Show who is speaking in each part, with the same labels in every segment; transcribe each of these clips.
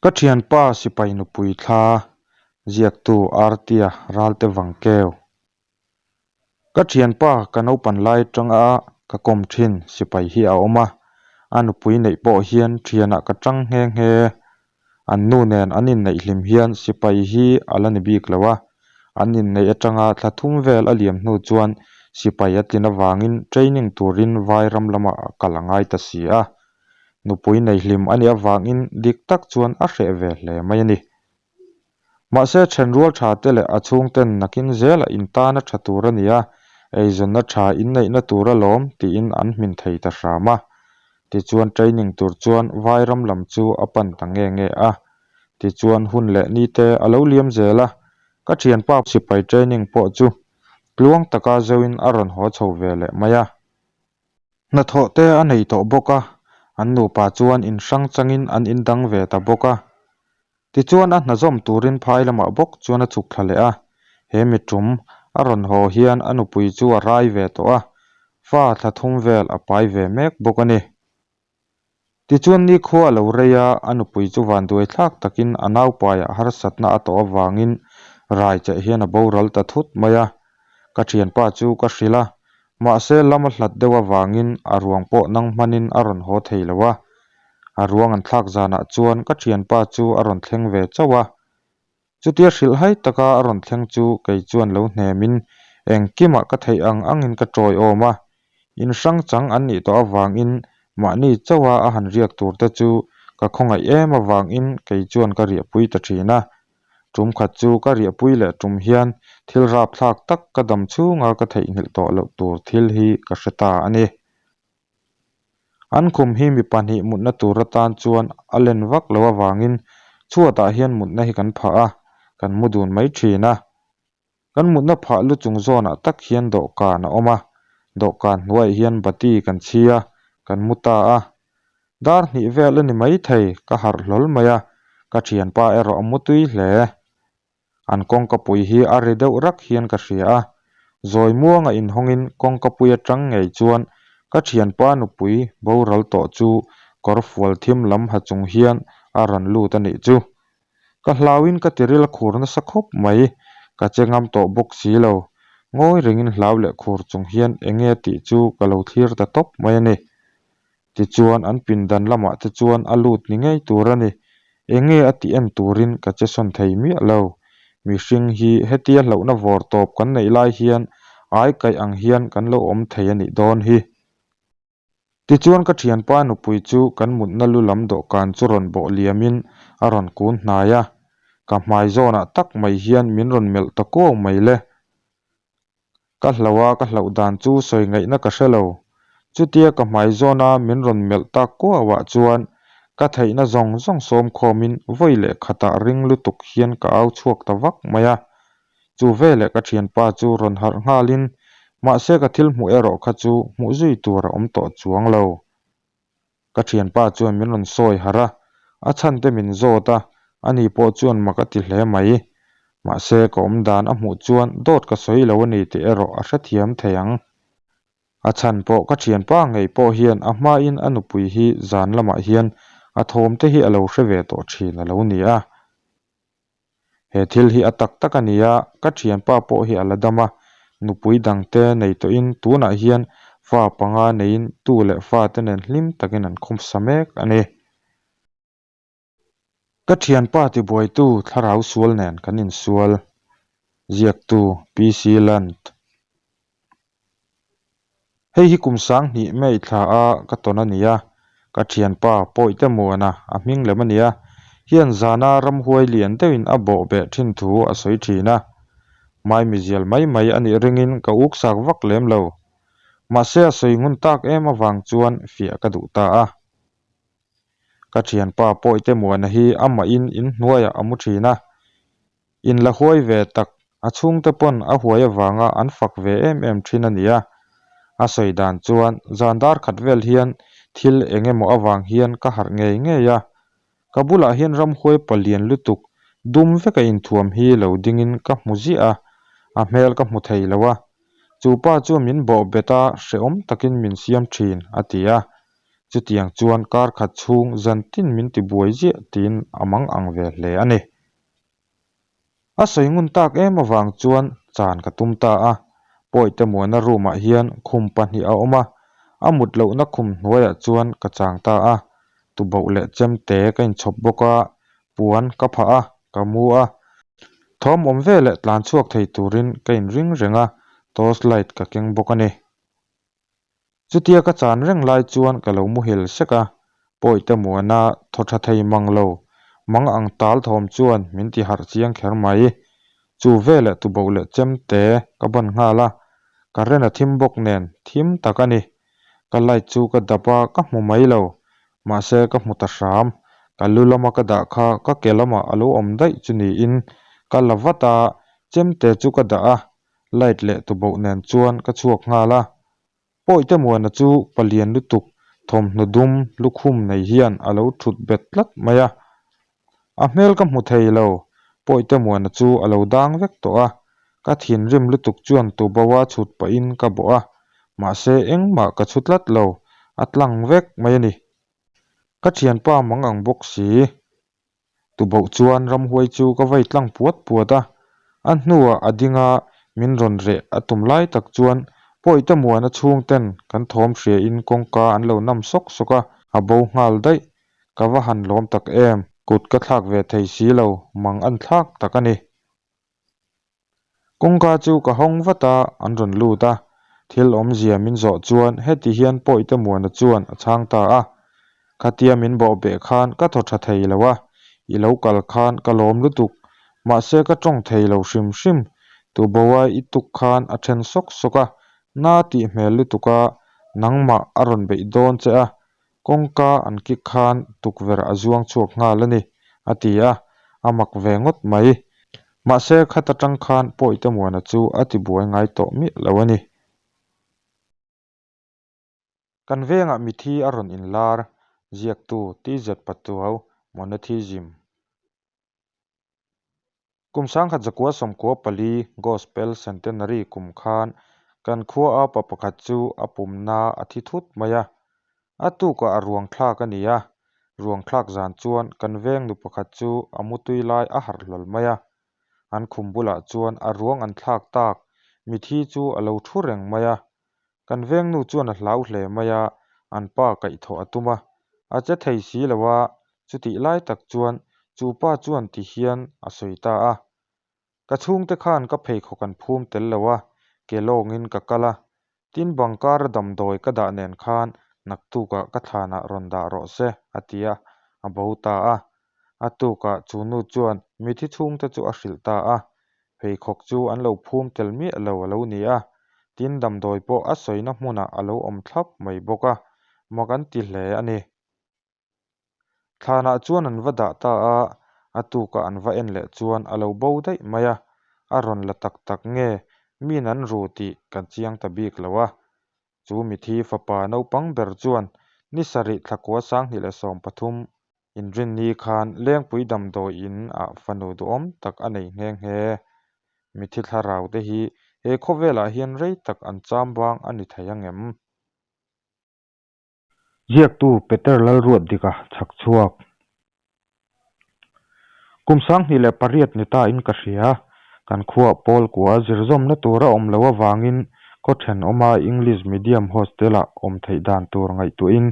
Speaker 1: Ka thianpa sipai nupui thla ziaktu Artia Ralte Vangkeu. Ka thianpa ka naupan lai atanga ka kawm thin sipai hi a awm a, a nupui neih pawh hian thianah ka tang nghe nghe. An nu nen an inneih hlim hian sipai hi a la ni bik lo a, an inneih atanga thla thum vel a liam hnu chuan sipai a tlin avangin training turin Vairam lamah a kal a ngai ta si a. Nupui nei hlim a nih avangin dik tak chuan a hreh ve hle mai a ni. Mahse thenrual tha te leh a chhungten nakin zela intan a tha tur a ni a, eizawnna tha inneihna tur alawm tiin an hmin thei ta hram a. Tichuan training tur chuan Vairam lam chu a pan ta nge nge a. Tichuan hun leh ni te a lo liam zel a, ka thianpa sipai training pawh chu tluang taka zeuhin a rawn haw chho ve leh mai a. Hnathawh te a nei tawh bawk a, an nupa chuan in hrang changin an indang ve ta bawk a. Tichuan a hna zawm turin phai lamah bawk chuan a chhuk thla leh a, he mi tum a rawn haw hian a nupui chu a rai ve tawh a, fa thla thum vel a pai ve mek bawk a ni. Tichuan nikhua a lo rei a, a nupui chu vanduai thlak takin a naupaiah harsatna a tawh avangin rai cheh hian a boral ta thut mai a. Ka thianpa chu ka hrilh a, mahse lam a hlat deuh avangin a ruang pawh nang hmanin a rawn haw thei lo a. A ruang an thlak zanah chuan ka thianpa chu a rawn thleng ve chauh a. Chutia hrilhhai taka a rawn thleng chu kei chuan lo hnemin engkimah ka theih ang angin ka tawiawm a, in hrang chang an nih tawh avangin mahni chauha a han riak tur te chu ka khawngaih em avangin kei chuan ka riahpui ta thin a. Tum khat chu ka riahpui leh tum hian thil rapthlak tak ka dam chhunga ka theihnghilh tawh loh tur thil hi ka hre ta a ni. An khum hi mi pahnih mutna tur atan chuan a len vak lo avangin chhuatah hian mutna hi kan phah a, kan mu dun mai thin a. Kan mutna phah lu chung zawnah tak hian dawhkan a awm a, dawhkan hnuaiah hian bati kan chhi a, kan mu ta a. Dar hnih vel a ni maithei, ka harh hlawl mai a, ka thianpa erawh a mu tui hle. An kawngkapui hi a ri deuh rak hian ka hria a, zawi muanga inhawngin kawngkapui atang ngei chuan ka thianpa nupui boral tawh chu kawr fual thim lam ha chung hian a rawn lut a nih chu. Ka hlauin ka tiril a khur nasa khawp mai, ka che ngam tawh bawk si lo. Ngawi rengin hlau leh khur chung hian enge tih chu ka lo thlir ta tawp mai a ni. Tichuan an pindan lamah te chuan a lut ni ngei tur a ni. Enge a tih en turin ka che sawn thei miah lo. Mihring hi hetia hlauhna vawr tawp kan neih lai hian ai kaih ang hian kan lo awm thei a nih dawn hi. Tichuan ka thianpa nupui chu kan mutna lu lam dawhkan chu rawn bawh liamin a rawn kun hnai a. Ka hmai zawnah tak mai hian min rawn melh ta kuau mai le. Ka hlauh a, ka hlauh dan chu sawi ngaihna ka hre lo. Chutia ka hmai zawna min rawn melh tak kuauah chuan ka theihna zawng zawng sawm khawmin vawi leh khatah ring lutuk hian ka au chhuak ta vak mai a. Chu veleh ka thianpa chu rawn harh nghalin mahse ka thil hmuh erawh kha chu hmuh zui tur a awm tawh chuang lo. Ka thianpa chuan min rawn sawi harh a, a chhan te min zawt a, ani pawh chuan mak a ti hle mai. Mahse, ka awm dan a hmuh chuan dawt ka sawi lo a ni tih erawh a hrethiam thei ang. A chhan pawh ka thianpa ngei pawh hian a hmain a nupui hi zan lamah hian a thawm te hi a lo hre ve tawh thin a lo ni a. He thil hi a tak tak a ni a, ka thianpa pawh hi a la dam a, nupui dangte nei tawhin tunah hian fa panga neiin tu leh fate nen hlim takin an khawmsa mek a ni. Ka thianpa tibuaitu thlarau sual nen kan insual, ziaktu PC Lunt. Hei hi kum sang hnih May thla a ka tawn a ni a, ka thianpa Pawihte Muana a hming lem a ni a, hian zana ramhuai lian deuhin a bawh beh thin thu a sawi thin a. Maimizial mai mai a nih ringin ka uksak vak lem lo. Mahse a sawi ngun tak em avang chuan fiah ka duh ta a. Ka thianpa Pawihte Muana hi amahin inhnuaiah a mu thin a. In la huai ve tak, a chhungte pawn a huai avanga an fak ve em em thin a ni a. A sawi dan chuan zan dar khat vel hian thil eng emaw avang hian ka harh ngei ngei a. Ka bulah hian ramhuai palian lutuk dum veka inthuam hi lo dingin ka hmu ziah a, a hmel ka hmu thei lo a. Chu pa chuan min bawh bet a, hrehawm takin min siam thin, a ti a. Chutiang chuan kar khat chhung zan tin min ti buai ziah tiin a mang ang ve hle a ni. A sawi ngun tak em avang chuan chan ka tum ta a, Pawite muana room ah hian khum pahnih a awm a, a mut lohna khum hnuaiah chuan ka chang ta a, tuboh leh chemte ka inchhawp bawk a, puan ka phah a, ka mu a. Thawm awm veleh tlan chhuak thei turin ka inring reng a, torch light ka keng bawk a ni. Chutia ka chan reng lai chuan ka lo muhil sek a, Pawite muana thaw tha thei mang lo, mang ang tal thawm chuan min ti harh chiang kher mai. Chu veleh tuboh leh chemte ka ban nghal a, current a thim bawk nen thim tak a ni. Ka light chu ka dap a, ka hmu mai lo. Mahse ka hmu ta hram. Ka lu lama ka dah kha ka ke lamah a lo awm daih chu niin ka la vat a, chemte chu ka dah a, light leh tuboh nen chuan ka chhuak nghal a. Pawite Muana chu palian lutuk thawmhnaw dum lukhum nei hian a lo thut bet tlat mai a. A hmel ka hmu thei lo, Pawite Muana chu a lo dang vek tawh a. Ka thinrim lutuk chuan tuboa chhut pahin ka bawh a, mahse engmah ka chhu tlat lo, a tlang vek mai a ni. Ka thianpa mang ang bawk si. Tuboh chuan ramhuai chu ka vei tlang puat puat a, a hnuah a ding a, min rawn reh a tum lai tak chuan Pawite Muana chhungten kan thawm hriain kawngka an lo nam sawk sawk a, a bo nghal daih. Ka va han lawm tak em! Kut ka thlak ve thei si lo, mang an thlak tak a ni. Kawngka chu ka hawng vat a, an rawn lut a. Thil awmzia min zawh chuan heti hian Pawite Muana chuan a chhang ta a, Khatia min bawh beh khan ka thaw tha thei lo a, i lo kal khan ka lawm lutuk, mahse ka tawng thei lo hrim hrim, Tuboa i tuk khan a then sawk sawk a, na tih hmel lutuk a, nangmah a rawn beih dawn che a, Kawngka an kik khan tukverh a zuang chhuak nghal a ni, a ti a, a mak ve ngawt mai. Mahse khat atang khan Pawite Muana chu a ti buai ngai tawh miah lo a ni. Kan vengah mithi a rawn inlar, ziaktu TZ Patuau, Monotheism. Kum sangkhat zakua sawmkua pali Gospel Centenary kum khan kan khua a pa pakhat chu a pumna a thi thut mai a. A tukah a ruang thlak a ni a, ruang thlak zan chuan kan veng nu pakhat chu a mutui lai a harh hlawl mai a. An khum bulah chuan a ruang an thlak tak mithi chu a lo thu reng mai a. Kan vengnu chuan a hlau hle mai a, an pa kaihthawh a tum a, a che thei si lo a, chutih lai tak chuan chu pa chuan ti hian a sawi ta a, Ka chhungte khan ka pheikhawk an phum tel lo a, ke lawngin ka kal a, tin bangkar a damdawi ka dah nen khan naktukah ka thlanah rawn dah rawh se, a ti a, a bo ta a. A tukah chu nu chuan mithi chhungte chu a hrilh ta a, Pheikhawk chu an lo phum tel miah lo a lo ni a, tin damdawi pawh a sawina hmunah a lo awm thlap mai bawk a, mak an ti hle a ni. Thlanah chuan an va dah ta a, a tukah an va en leh chuan a lo bo daih mai a, a rawn la tak tak nge min an ru tih kan chiang ta bik lo a. Chu mithi fapa naupang ber chuan ni sarih thlakua sanghnih leh 13 Inrinni khan Lengpui damdawi in ah fanu duhawm tak a nei nghe nghe. Mithi thlarau te hi he khawvelah hian rei tak an cham bang a ni thei ang em? Ziaktu Peter Lalruatdika chhak chhuak. Kum 2008 ni ta in ka hria. Kan khuah pawl kua zirzawmna tur a awm loh avangin khaw thenawma English medium hostel ah awm theih dan tur ngaihtuahin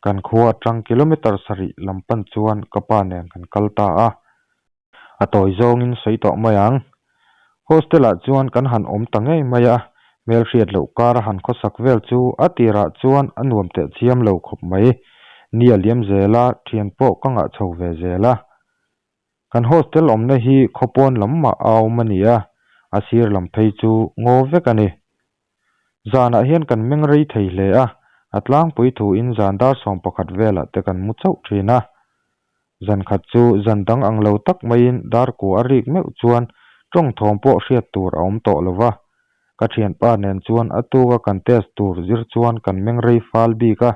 Speaker 1: kan khua atang kilometre sarih lam pan chuan ka pa nen kan kal ta a. A tawi zawngin sawi tawh mai ang. Hostel ah chuan kan han awm ta ngei mai a, hmelhriat loh kar a han khawsak vel chu a tirah chuan a nuam teh chiam lo khawp mai. Ni a liam zel a, thian pawh ka ngah chho ve zel a. Kan hostel awmna hi khawpawn lam mah a awm a ni a, a sir lam phei chu ngaw vek a ni. Zanah hian kan meng rei thei hle a, a tlangpui thuin zan dar 11 velah te kan mu chauh thin a. Zan khat chu zan dang ang lo tak maiin dar kua a rik meuh chuan tawng thawm pawh hriat tur a awm tawh lo va. Ka thianpa nen chuan a tuka kan test tur zir chuan kan meng rei fal bik a.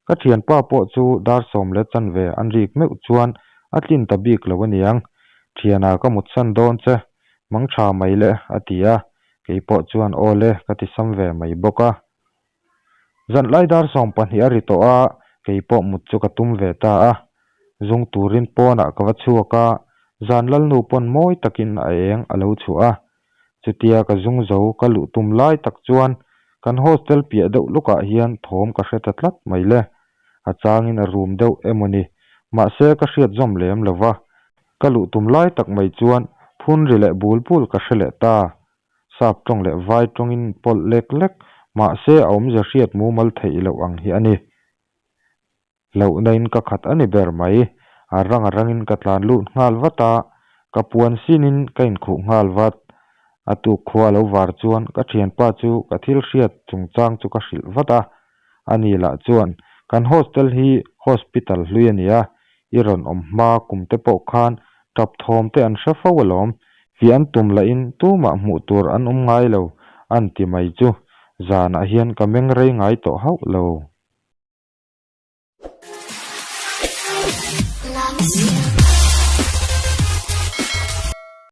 Speaker 1: Ka thianpa pawh chu dar sawm leh chanve an rik meuh chuan a tlin ta bik lo aniang. Thiana ka mutsan dawn che, mang tha mai le a ti a, kei pawh chuan aw le ka ti sam ve mai bawk a. Zanlai dar 12 a ri tawh a, Kei pawh mut chu ka tum ve ta a. Zung turin pawnah ka va chhuak a, zan lalnu pawn mawi takin a eng a lo chhuah a. Chutia ka zung zo ka luh tum lai tak chuan kan hostel piah deuh lukah hian thawm ka hre ta tlat mai le. A changin a rum deuh emaw ni, mahse ka hriat zawm lem lo va. Ka luh tum lai tak mai chuan phun ri leh bul bul ka hre leh ta. Sap tawng leh vai tawngin pawlh lek lek, mahse a awmzia hriat mumal theih loh ang hi a ni. Hlauhna in ka khat a ni ber mai. A rang a rangin ka tlan lut nghal vat a, ka puan sinin ka inkhuh nghal vat. A tuk khua a lo var chuan ka thianpa chu ka thil hriat chungchang chu ka hrilh vat a. Ani lah chuan, Kan hostel hi hospital hlui a nia, i rawn awm hma kum te pawh khan tap thawm te an hre fo alawm, fiah an tum lahin tumah hmuh tur an awm ngai lo an ti mai chu zanah hian ka meng rei ngai tawh hauh lo.
Speaker 2: Love you.